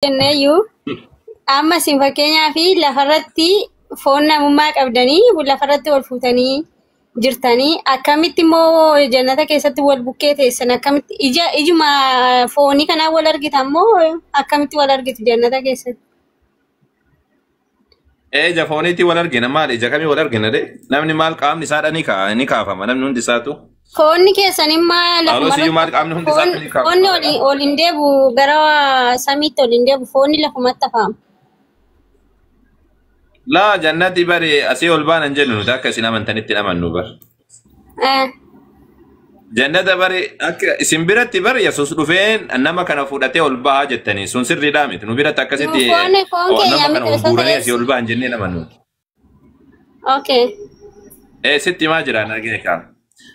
Jenneeyyuu amma isin fakkeenyaa fi lafarratti foon namummaa qabdanii lafarratti wal fuutanii jirtanii akkamitti immoo jannata keessatti wal bukkee teessan akkamitti ija ijuma foonii kanaan wal argitan moo akkamitti wal argitu jannata keessatti? Ija fooniitti wal argina maal ija kamii wal argina de namni maal qaamni isaadha ni ka'a ni kaafama namni hundi isaatu. Foonni keessan immoo Phaawulos iyyuu maal qaamni hundi isaatu ni foonni kaafama. Ol hin deebi'u gara samiitti ol hin deebi'u foonni lafumatti hafama. Laa jannati bari asii ol baanan jennu nuti akka isin amantanitti hin amannu bar. Jannata bari akka isin biratti bari Yesuus dhufeen nama kana fudhatee ol bahaa jettanii sun sirriidhaa miti nu biratti Nu akkasitti foonni foon keenya nama kana miti ol osoo guuranii ta'es. asii ol bahan jennee amannu. Okay. Sitti himaa jira nageeka.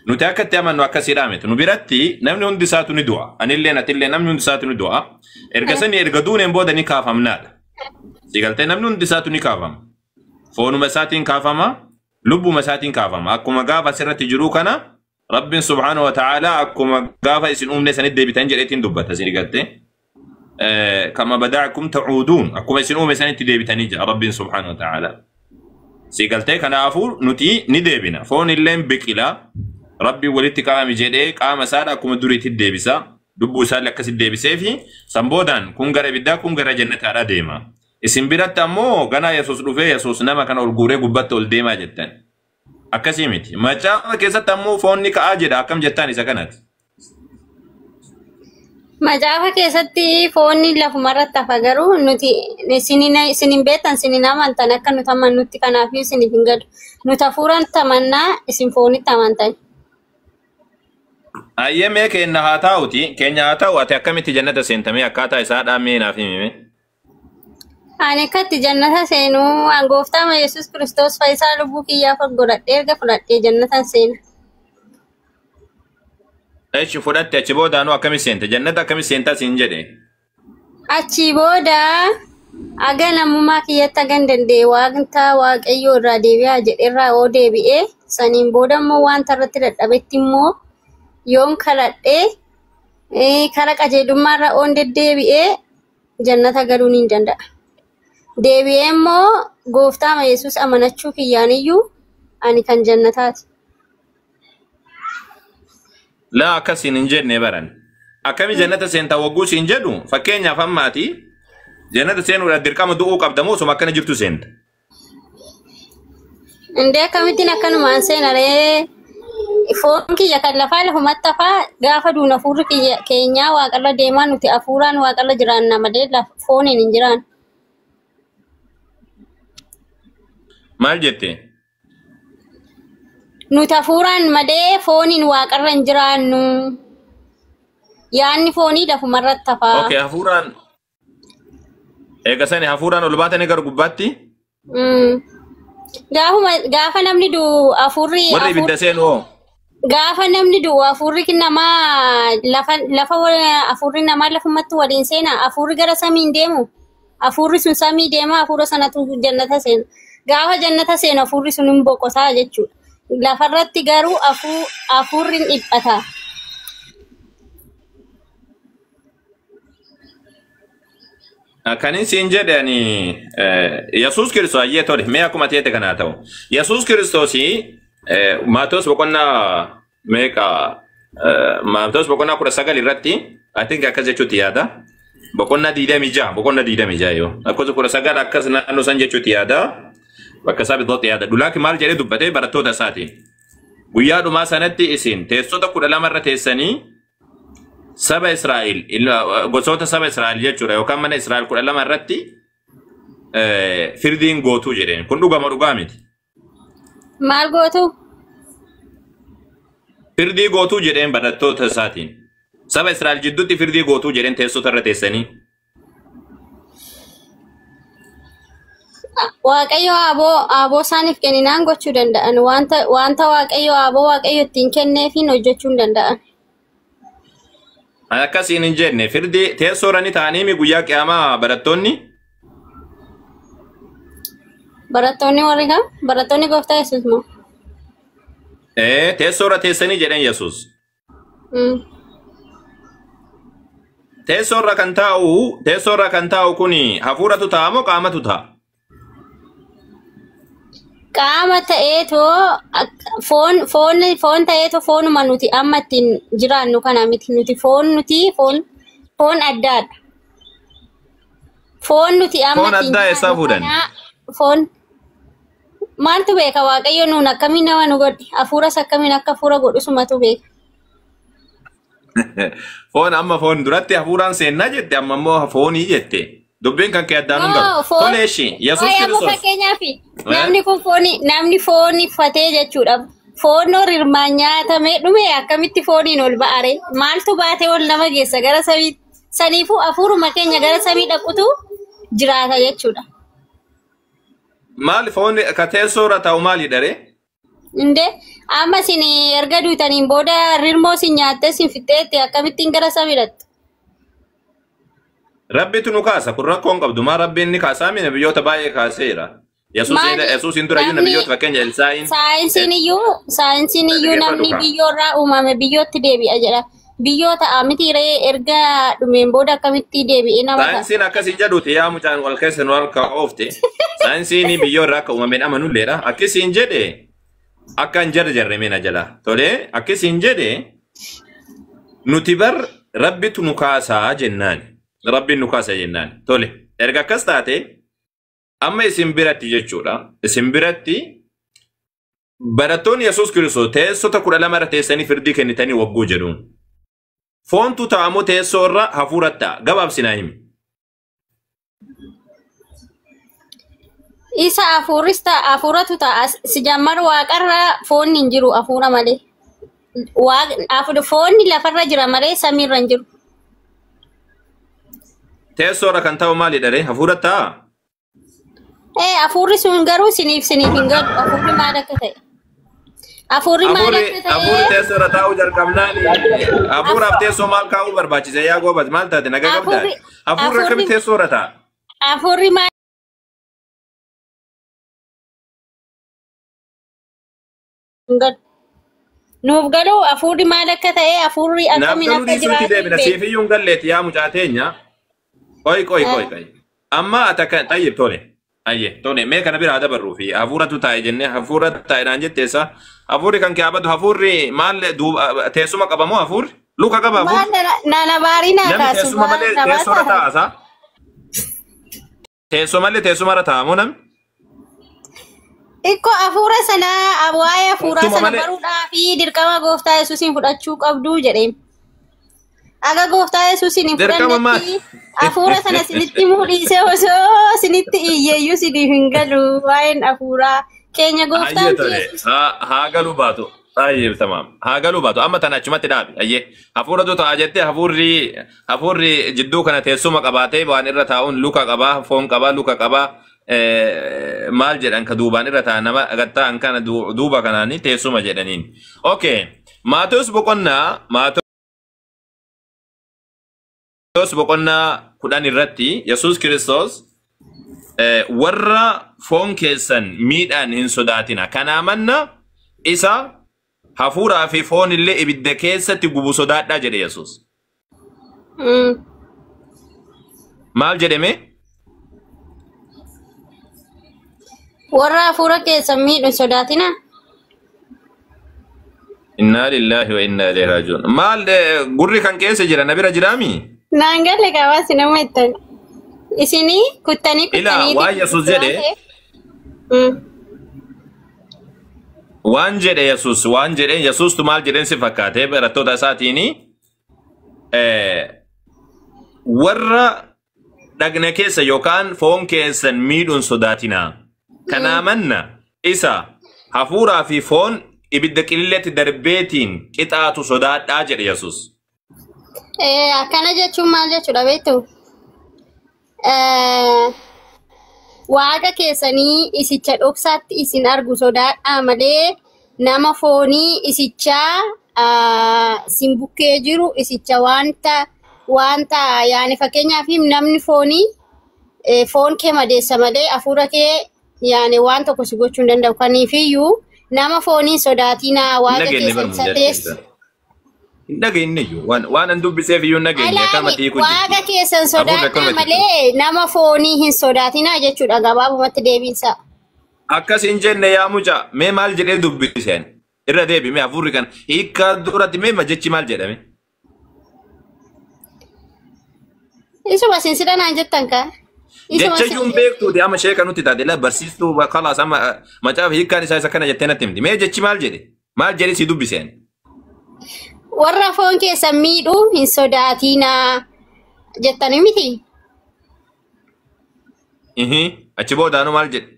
Nuti akka itti amannu akkasiidhaa miti. Nu biratti namni hundi isaatu ni du'a. Anillee atillee namni hundi isaatu ni du'a. Erga sanii erga duuneen booda ni kaafamnaadha. Si galtee namni hundi isaatu ni kaafama. Foonuma isaatiin kaafama, lubbuma isaatiin kaafama. Akkuma gaafa asirratti jiru kana Rabbiin subhaanahu wa ta'aalaa akkuma gaafa isin uumne sanitti deebitan jedheetiin dubbata si galtee. Kama bada'akum ta'uuduun akkuma isin uume sanitti deebitanii jira Rabbiin subhaanahu wa ta'aalaa. Si galtee kanaafuu nuti ni deebina. Foon illeen biqilaa. Rabbi walitti qabame jedhee qaama isaadha akkuma duriitti deebisa. Lubbuu isaallee akkasitti deebisee fi san boodaan kun gara ibiddaa kun gara jannataadha deema. Isin biratti ammoo ganaa Yesuus dhufee Yesuus nama kana ol guuree gubbatti ol deemaa jettan. Akkasii miti. Macaafa keessatti ammoo foonni ka'aa jedha akkam jettaan isa kanati. Macaafa keessatti foonni lafumarratti hafa garuu nuti isin hin beektan isin hin amantan akka nuti amannutti kanaafuu isiniif hin galu. Nuti hafuuraan amannaa isin foonitti amantan. Ayyee mee keenya haa taa'uti. Keenya haa taa'u ati akkamitti jannata seentamee akkaataa isaa dhaamee naaf himime. Ani akkatti jannata seenuu an gooftaa Yesuus Kiristoos fayyisaa lubbuu kiyyaaf ol godhadhee erga fudhadhee jannatan seena. Echi fudhatte achi boodaanuu akkami seente? Jannata akkami seentaa siin jedhe? Achi booda aga namummaa kiyyatti hagan danda'e wanta waaqayyoo irraa deebi'aa jedherraa yoo deebi'ee saniin booda immoo wanta irratti dadhabetti immoo yoon kadhadhee kara qajeelummaarra oon deddeebi'ee jannata galuu ni danda'a. Deebi'ee immoo gooftaa Yesuus amanachuu kiyyaaniyyuu ani kan jannataati. Laa akkasiin hin jenne baran. Akkami jannata seentaa wagguu siin jedhu fakkeenyaaf ammaati jannata seenuudhaaf dirqama du'uu qabda moo osuma akkana jirtu seenta? Indee akkamittiin akkanumaan seena ree foon kiyya kan lafaa lafumatti hafaa gaafa duun hafuurri kiyya keenyaa waaqarra deemaa nuti hafuuraan waaqarra jiraanna malee fooniin hin jiraannu. Maal jette? Nuti hafuuraan malee fooniin waaqarra hin jiraannu. Yaanni foonii lafumarratti hafaa. Okay, hafuuraan eega sani hafuuraan ol baatanii gara gubbaatti Gaafuma gaafa namni du'u hafuurri warri ibidda seenu hoo? Gaafa namni du'u hafuurri namaa lafa lafa hafuurri namaa lafumatti waliin seena hafuurri gara samii hin deemu. Hafuurri sun samii deema hafuura sanatu jannata seena. Gaafa jannata seenu hafuurri sun hin boqotaa jechuudha. Lafarratti garuu hafuurri hin dhiphata. Kanin siin jedhe ani Yesuus Kiristoos ayyee tole mee akkuma teete kanaa ta'u. Yesuus Kiristoos Maatewos boqonnaa meeqa Maatewos boqonnaa 19 irratti I think akkas jechuutti yaada. Boqonnaa 26 boqonnaa 26 yoo akkas 19 akkas naannoo san jechuutti yaada. Bakka isaa bitootti yaada. Dulaaki maal jedhee dubbatee barattoota isaatiin. Guyyaa dhumaa sanatti isin teessota 12 irra teessanii saba Israa'el gosoota saba Israa'el jechuudha yookaan mana Israa'el 12 irratti firdiin gootuu jedheen. Kun dhugama dhugaa miti. Maal gootu? Firdii gootuu jedheen barattoota isaatiin. Saba Israa'el jidduutti firdii gootuu jedheen teessota irra teessanii. Waaqayyo aboo isaaniif kenninaan gochuu danda'an wanta Waaqayyo aboo Waaqayyo ittiin kenneefiin hojjechuu hin danda'an. Akkasiin hin jenne firdii teessoo irra ni ta'anii guyyaa qiyaamaa barattoonni. Barattoonni warri kam? Barattoonni gooftaa Yesuus moo? Teessoo irra teessanii jedheen Yesuus. Teessoo irra kan taa'u, teessoo irra kan taa'u kuni hafuuratu taa'a moo qaamatu taa'a? Qaama ta'eetoo foon ta'eetoo foonuma nuti amma ittiin jiraannu kana miti nuti foon nuti foon addaadha. Foon nuti amma Foon ittiin addaa eessaa jiraannu fuudhan? kana foon maaltu beeka Waaqayyo nuun akkamiin nama nu godhe hafuuras akkamiin akka hafuura godhu sumatu beeka. Foon amma foon duratti hafuuraan seennaa jette amma immoo foonii jette. Dubbiin kan kee addaan hin galu. No, foon Tole eshi Yesuus Waa'ee amma Kiristoos. fakkeenyaaf namni kun fooni namni foon uffatee jechuudha. Foon rirmaan nyaatamee dhume akkamitti fooniin ol ba'are? Maaltu baatee ol nama geessa gara samii? Saniifuu hafuuruma keenya gara samii dhaqutu jiraata jechuudha. Maal foon ka teessoo irra taa'u maali dharee? Indee amma isin erga duutaniin booda rirmoo isin nyaattee isin fixxeetti akkamittiin gara samii dhaqxu? Rabbitu nu kaasa kun rakkoo hin qabdu maa rabbiin ni kaasaa mi nabiyyoota baay'ee kaaseera. Yesuus Maali Yesuusin dura iyyuu namni nabiyyoota fakkeenya Elsaa'iin saayinsiin iyyuu dhaggeeffadhu namni kaa. biyyoorraa uumame biyyootti deebi'a jedha. Biyyoo ta'a miti ree erga dhumeen booda akkamitti deebi'ee nama ta'a? Saayinsiin akkasiin jedhuuti yaa mucaan wal keessa nu harka oofte. Saayinsiin biyyoo irraa akka uumameen amanulleedha. Akkasiin jedhe akka hin jarjarre mina jala. Tolee akkasiin jedhe nuti bar rabbitu nu kaasaa jennaan. Rabbiin nu kaasa jennaan. Tole erga akkas taate amma isin biratti jechuudha. Isin biratti barattoonni Yesuus Kiristoos teessota 12 irra teessanii firdii kennitanii wagguu jedhuun. Foontu taa'amu teessoo irra hafuura ta'a. Gabaabsinaa himi. Isa hafuurris ta'a hafuuratu ta'a. Si jammar waaqarra foonni hin jiru hafuura malee. Foonni lafarra jira malee samiirra hin jiru. Teessoo irra kan taa'u maali dharee? Hafuura ta'a? Ee hafuurri sun garuu siniif hin galu. Hafuurri maal akka ta'e? Hafuurri maal akka Hafuurri ta'e? teessoo irra taa'uu jalqabnaan hafuuraaf teessoo maal kaa'uu barbaachise yaa goobas maal taate nagaa qabdaa? Hafuurri Hafuurri hafuurri akkamitti teessoo irra taa'a? Hafuurri maal hin galu. Nuuf galuu hafuurri maal akka ta'e hafuurri Naaf akkamiin galuu akka dhiisuutti jiraatu hin deebina beeku. siif iyyuu hin galleeti yaa mucaa teenya. Qoy qoy qoy qoy. Amma ati akka tayyib tole. Ayye tole mee kana biraa dabarruu fi hafuuratu taa'e jennee hafuura taa'e naan jetteessa. Hafuurri kan kee abadu hafuurri maal duuba teessuma qaba moo hafuurri? Luka qaba hafuurri? Maal na baarii naa Namni kaasu teessuma maal malee na teessoo irra baasaa? taa'a saa? Teessoo malee teessuma irra taa'a moo namni? Ikko hafuura sanaa waa'ee hafuuraa Teessuma sana malee baruudhaa fi dirqama gooftaa Yesuusiin fudhachuu qabduu jedheen. Aga gooftaa Yesuusiin hin dirqama maal? fudhannetti hafuura sana isinitti mul'isee osoo isinitti iyyeeyyuu isiniif hin galu waa'een hafuuraa keenya Ayyee gooftaan tole Yesuus. haa galuu baatu. Ayyee tamaam haa galuu baatu amma tana achumatti dhaabi. Ayyee hafuuratu ta'a jettee hafuurri jidduu kana teessuma qabaatee waan irra taa'uun luka qabaa foon qabaa luka qabaa maal jedhan ka duubaan irra ta'a nama gatta'an kana duuba kanaanii teessuma jedhaniin. Okay Maatewos boqonnaa 10 irratti Yesuus Kiristoos warra foon keessan miidhaan hin sodaatina. Kanaa manna isa hafuuraa fi foon illee ibidda keessatti gubu sodaadhaa jedhe Yesuus. Maal jedhame? Warra hafuura keessan miidhu hin sodaatina. Innaa lillaahi wa innaa ilaihi raaji'uun. Maal gurri kan keessa jira na bira jiraami? Naan galle qabaasi nama ittan. Isinii kuttanii Ilaa kuttaniiti waan Yesuus waan jedhe ta'eef. Waan jedhe Yesuus waan jedheen Yesuustu maal jedheen si fakkaate barattoota isaatiini warra dhagna keessa yookaan foon keessan miidhuun sodaatinaa. Kanaa manna isa hafuuraa fi foon ibidda qilleetti darbeetiin qixaatu sodaadhaa jedhe Yesuus. Akkana jechuun maal jechuudha beektu? Waaqa keessanii isicha dhoksaatti isin argu sodaadhaa malee nama foonii isichaa sin bukkee jiru isicha wanta yaani fakkeenyaaf namni foonii foon kee madeessa malee hafuura kee yaani waan tokko si gochuu hin danda'u. Kaniifiyyuu nama foonii sodaatinaa Hin waaqa dhageenye keessan barmu isa teessu. jedhe. Hin dhageenye iyyuu waan an dubbiseef iyyuu hin dhageenye akkanumatti Alaani hiikuu jirti. waaqa keessan Hafuurri sodaadhaa akkanumatti hiikuu. malee nama foonii hin sodaatinaa jechuudha gabaabumatti deebiinsa. Akkas hin jenne yaa mucaa mee maal jedhee dubbiseen irra deebi mee hafuurri kana hiikkaa duratti mee jechi maal jedhame? Isuma sinsida naan jettan kaa. Isuma Jecha iyyuu hin beektuuti amma sheeka nutti taate la barsiistuu kalaas amma macaafa hiikkaan isaa isa kana jettee natti himti. Mee jechi maal jedhe? Maal jedhe si dubbiseen? Warra foon keessan miidhuu hin sodaatinaa jettanii miti. Achi boodaanuu maal jedhe?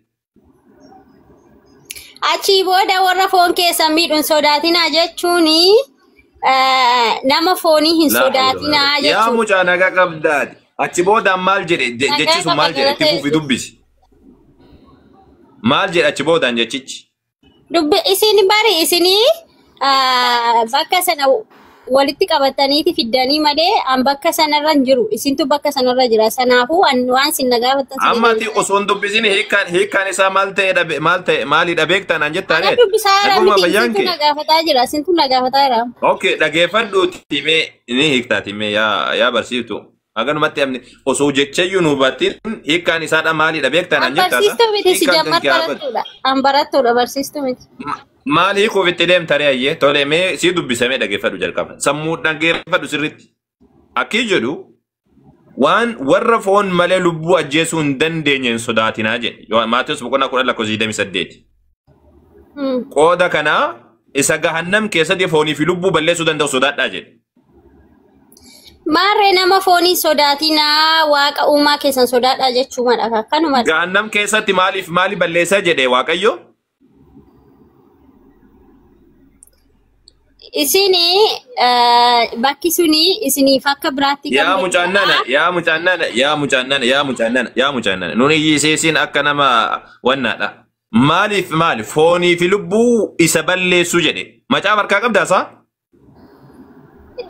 Achii booda warra foon keessan miidhuu hin sodaatinaa jechuun nama foonii hin Laa hawla walaa sodaatinaa quwwata. Yaa jechuudha. mucaa nagaa qabdaati. Achi boodaan maal jedhe? Nagaa Jechi sun qaba maal jedhe? Itti galata fufi dubbisi. Maal jedhe achi boodaan jechichi? Dubbi isin bari isinii bakka sana walitti qabataniiti fiddanii malee an bakka sanarra hin jiru. Isintu bakka sanarra jira. Sanaafuu waan isin na gaafattan isin Amma ati deebisa. osoo hin dubbisin hiikkaan isaa maal ta'e dhabe maal ta'e maalidha beektaa naan jettaa Ana reet? dubbisaa jira Dhaguma miti fayyaan isintu kee? na gaafataa jira. Isintu na gaafataa jira. Okay, dhageeffadhuuti mee ni hiiktaati mee yaa barsiiftu. Haganumatti amni osoo jechayyuu nu hubatin hiikkaan isaadha maalidha beektaa An naan jettaata? barsiistuu miti si Hiikkaan kan jammar kee haa badu. barattuudha. An barattuudha barsiistuu miti. Maal hiikuuf itti deemta ree ayyee? Tole mee sii dubbisamee dhageeffadhu jalqaba. Sammuu dhageeffadhu sirriitti. Akki jedhu waan warra foon malee lubbuu ajjeesuu hin dandeenye hin sodaatinaa jedhe. Maatewos boqonnaa 10 lakkoofsa 28. Qooda kanaa isa gahannam keessatti foonii fi lubbuu balleessuu danda'u sodaadhaa jedhe. Maarree nama foonii sodaatinaa waaqa uumaa keessan sodaadhaa jechuumadha. Akkanumadha. Gahannam keessatti maaliif maali balleessaa jedhe Waaqayyo? Isin bakki suni isiniif akka biraatti Yaa kan mucaan nana, yaa mucaan nana, yaa mucaan nana, yaa mucaan nana, yaa mucaan nana. Nuni iyyisiisin akka nama wannaadha. Maaliif maali foonii fi lubbuu isa balleessuu jedhe. Macaafa harkaa qabdaa isaa?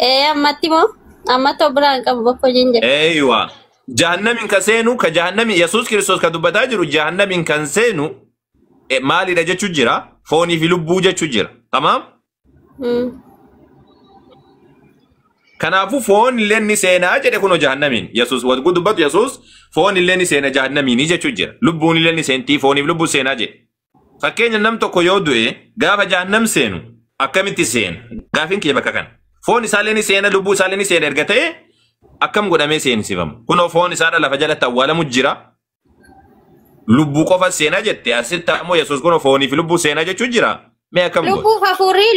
Ee ammatti moo? Ammatti of biraan qabu bakka hojiin jira. Eeywa. Jahannamin kan seenu ka jahannami Yesuus Kiristoos kan dubbataa jiru jahannamin kan seenu maalidha jechuu jira? Foonii fi lubbuu jechuu jira. Tamaam? Kanaafuu foon illee ni seenaa jedhe kunoo jahannamiin. Yesuus wal dubbatu Yesuus foon illee ni seena jahannamiin jechuu jira. Lubbuun illee ni seentii fooniif lubbuu seenaa jedhe. Fakkeenya nam tokko yoo du'e gaafa jahannam seenu akkamitti seena? Gaafiin kiyya bakka kana. Foon isaallee ni seena lubbuu isaallee ni seena erga ta'e akkam godhamee seensifama? Kunoo foon isaadha lafa jalatti awwaalamu jira. Lubbuu qofa seenaa jette asitti ammoo Yesuus kunoo foonii fi lubbuu seenaa jechuu jira. Mee akkam godhe?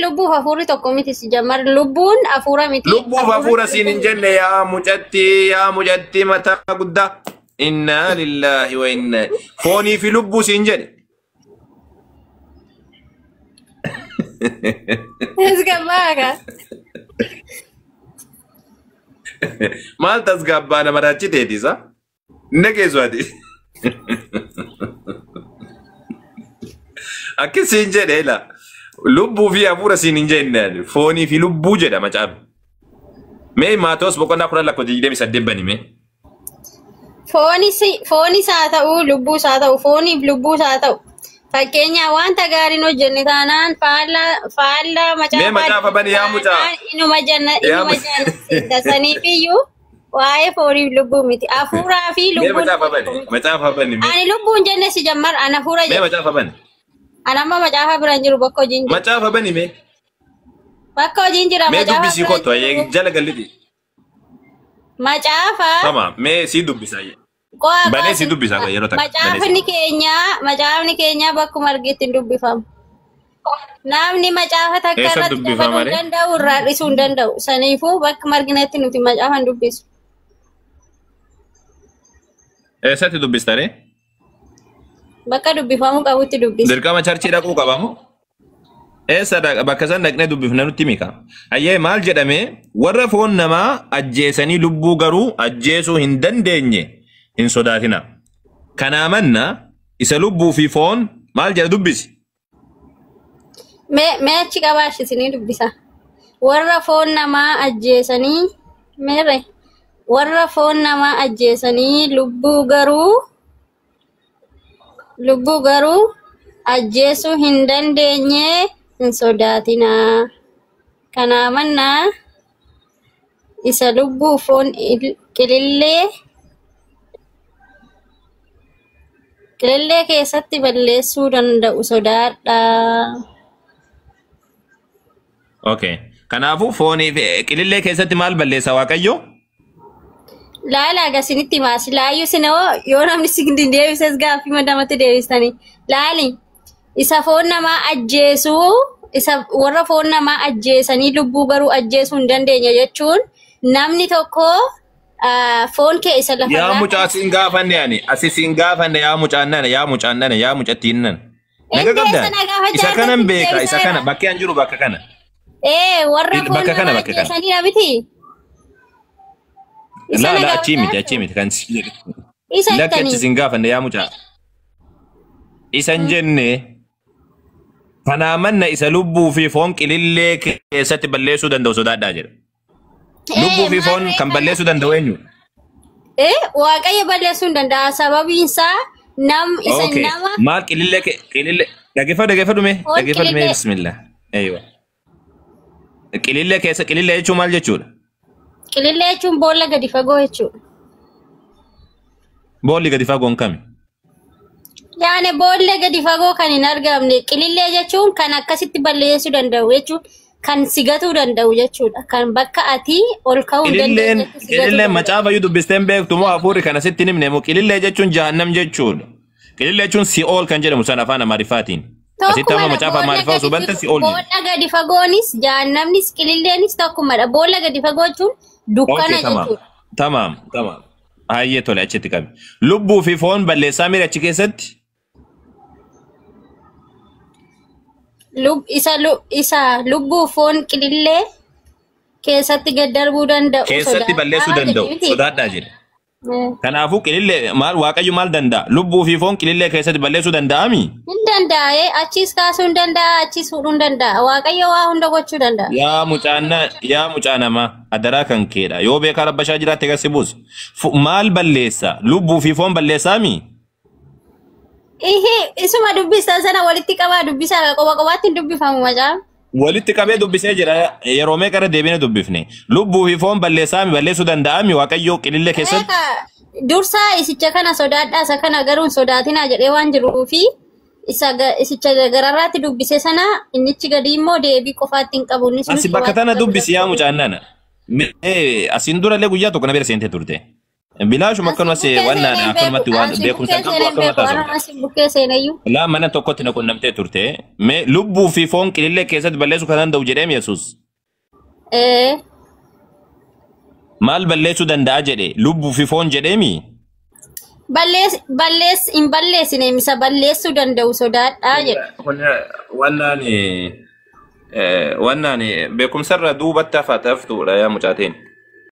Lubbuuf hafuurri tokko miti si jammar lubbuun hafuura miti. Lubbuuf hafuura siin hin jenne yaa mucatti mataa guddaa. Innaa lillaahi wa innaa foonii fi lubbuu siin jedhe. Tasgabbaaga. Maal tasgabbaa nama raachiteetisa? Inni keessu ati. Akki siin jedhe ila. Lubbuu fi hafuura siin hin jenne foonii fi lubbuu jedha macaafni. Mee Maatewos boqonnaa 10 lakkoofsa 28 bani mee. Foonis haa ta'u lubbuus haa ta'u fooniif lubbuus haa ta'u. Fakkeenyaaf wanta gaariin hojjenne taanaan faallaa Mee macaafa bani yaa mucaa. Inuma janna Yaa inuma janna saniif iyyuu waa'ee fooniif lubbuu miti. Hafuuraa fi Mee lubbuun macaafa bani macaafa bani mee. Ani lubbuun jenne si jammar ana hafuura Mee jedhe. macaafa bani. Ani amma macaafa bira hin jiru bakka hojiin jira. Macaafa bani mee. Bakka hojiin jira Mee macaafa dubbisii bira kottu hin ayyee jiru. jala galliti. Macaafa Tama mee sii dubbisa ayyee. qo'a Banee sii dubbisa yeroo takka. Banee sii Macaafni keenya macaafni keenya bakkuma argetti hin dubbifamu. Namni macaafa takka Eessa irratti dubbifama dabaluu hin ree? danda'u irraa dhisuu hin danda'u. Saniifuu bakkuma arginetti nuti macaafa hin dubbisu. Eessatti dubbista ree? Bakka dubbifamuu qabutti dubbisa. Dirqama charchii dhaquu qabamu? Eessa bakka san dhaqnee dubbifna nutti mika. Ayyee maal jedhame warra foon namaa ajjeesanii lubbuu garuu ajjeesuu hin dandeenye hin sodaatina. Kanaa manna isa lubbuu fi foon maal jedha dubbisi. Mee achi qabaash isinii dubbisa. Warra foon namaa ajjeesanii meerre warra foon namaa ajjeesanii lubbuu garuu ajjeesuu hin dandeenye hin sodaatinaa. Kanaa mannaa Isa lubbuu foon qilillee keessatti balleessuu danda'u sodaadhaa. Okay. Kanaafuu foonii fi qilillee keessatti maal balleessa Waaqayyo? Laala agasinitti himaa silaayyuu sinoo yoo namni si deebises gaaffii madamatti deebistanii. Laali isa foon namaa ajjeesuu isa warra foon namaa ajjeesanii lubbuu garuu ajjeesuu hin dandeenye jechuun namni tokko foon kee isa Yaa lafarraa mucaa siin gaafanne ani asi siin gaafanne yaa mucaan nana yaa mucaan nana yaa mucattiin nana. Naga Inni qabdaa? eessa na gaafachaa Isa kanan jirti beeka isa kana deebiseera. bakki an jiru bakka kana. Ee warra foon Bakka kana namaa bakka kana. ajjeesanii dha miti. Isa Laa na laa achii gaafachaa miti achii jirtu. miti kan si jedhe. Isa Lakki achi jettanii. siin gaafanne yaa mucaa. Isan jenne kanaa manna isa lubbuu fi foon qilillee keessatti balleessuu danda'u sodaadhaa jedha. Lubbuu Ee fi foon maarree kan kana. balleessuu danda'u eenyu? Ee Waaqayyo balleessuu hin danda'a sababiin isaa nam isa Okay. nama Maal qilillee qilillee dhaggeeffadhu dhaggeeffadhu mee foon dhaggeeffadhu mee qilillee bismillah. Eeywa. Qilillee keessa qilillee jechuun maal jechuudha? qilillee jechuun boolla gadi fagoo jechuudha. Boolli gadi fagoon kami? Yaani boolla gadi fagoo kan hin argamne qilillee jechuun kan akkasitti balleessuu danda'u jechuun kan sigatuu danda'u jechuudha. Kan bakka ati ol ka'uu hin Qililleen dandeenyetti sigatuu qililleen danda'u. macaafa iyyuu dubbisteen beektu moo hafuurri kana sitti hin himne moo qilillee jechuun jahannam jechuudha. Qilillee jechuun si'ool kan jedhamu san afaan Amaariffaatiin. Asitti amma Tokkumadha macaafa boolla Amaariffaa osoo gadi bante si'ool jedha. boolla gadi fagoonis jahannamnis qililleenis tokkumadha. Boolla gadi fagoo jechuun Okay, dukkana tamaam. jechuudha. Tamaam, tamaam. Hayyee tole achitti qabi. Lubbuu fi foon balleessaa miira achi keessatti? Lub isa isa lubbuu foon qilillee keessatti gad darbuu danda'u Keessatti balleessuu sodaadhaa jedhe danda'u. miti. Sodaadhaa jedhe. Eh, Kanaafuu qilillee maal Waaqayyo maal danda'a? Lubbuu fi foon qilillee keessatti balleessuu danda'ami? Hin danda'a achiis kaasuu hin danda'a achiis fuudhuu hin danda'a Waaqayyo waa hunda gochuu danda'a. Yaa mucaan yaa mucaa namaa adaraa kan keedha. Yoo beekaa rabbashaa jiraatte gasi buus. Maal balleessa? Lubbuu fi foon balleessaami? Ihi isuma dubbisan sana walitti qabaa dubbisaa qoba qobaatti hin dubbifamu macaa. Walitti qabee dubbisee jira. Yeroo meeqa irra deebine dubbifne. Lubbuu fi foon balleessaami balleessuu danda'ami Waaqayyo qilillee keessatti? Eeka dursaa isicha kana sodaadhaa isa kana garuu hin sodaatinaa jedhee waan jiruufi isa isicha gararraatti dubbise sana innichi gadi immoo deebii qofaatti hin qabu inni sunis Asi bakka qobaatti tana qabu dubbisi yaa danda'u. mucaan nana. Mee asiin durallee guyyaa tokko na bira seentee turte. Bilaashuma Asi akkanumas bukkee waan seenee hin akkanumatti beeku. waan Asi beekumsa bukkee hin qabu seenee hin akkanumatti beeku. haasofte. Anaan asi bukkee seenayyuu. Laa mana tokkotti na qunnamtee turte. Mee lubbuu fi foon qilillee keessatti balleessuu kan danda'u jedheem Yesuus. Ee Maal balleessuu danda'a jedhe lubbuu fi foon jedheemi? ballees ballees hin balleessine isa balleessuu danda'u sodaadhaa jedhe. Wannaan wannaan beekumsarra duubatti hafa taftuudha yaa mucaateen.